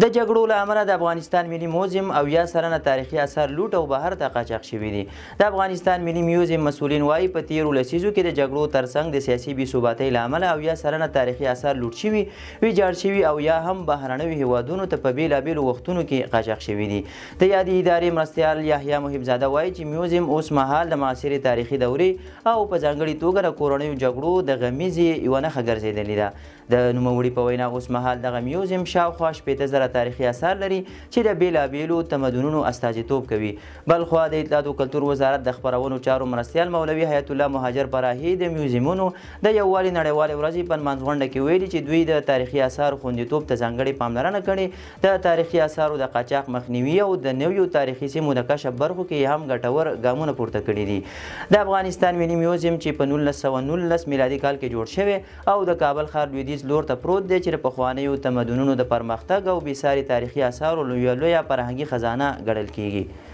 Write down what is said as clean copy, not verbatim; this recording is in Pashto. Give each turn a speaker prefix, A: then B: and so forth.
A: د جګړو له امله د افغانستان ملي موزیم 70% تاریخي اثار لوټ او بهر ته قاچاق شوي دي. د افغانستان ملي میوزیم مسؤلین وايي، په تیرو لسیزو کې د جګړو ترڅنګ د سیاسي بې ثباتۍ له امله 70% تاریخي اثار لوټ شوي، ویجاړ شوي او یا هم بهرنیو هیوادونو ته په بېلابېلو وختونو کې قاچاق شوي دي. د یادې ادارې مرستیال یحیی محب زاده وایي چې میوزیم اوس مهال د معاصرې تاریخي دورې او په ځانګړي توګه د کورنیو جګړو د غمیزې یوه نښه ګرځېدلې ده. د نوموړي په وینا، اوس مهال دغه میوزیم شاوخوا 60,000 تاریخي اثار لري چې د بېلابېلو تمدنونو استازیتوب کوي. بلخوا د اطلاعاتو کلتور وزارت د خپرونو چارو مرستیال مولوي حیات الله مهاجر پراهي د میوزیمونو د یووالي نړیوالې ورځې په نمانځغونډه کې ویلي چې دوی د تاریخي اثارو خوندیتوب ته ځانګړې پاملرنه کړې، د تاریخي اثارو د قاچاق مخنیوي او د نویو تاریخي سیمو د کشف برخو کې هم ګټور ګامونه پورته کړي دي. د افغانستان ملي میوزیم چې په 1919 میلادي کال کې جوړ شوی او د کابل ښار لویدیځ لور ته پروت دی، چې د پخوانیو تمدنونو د پرمختګ او بېساري تاریخي اثارو لویه لویه فرهنګي خزانه ګڼل کیږي.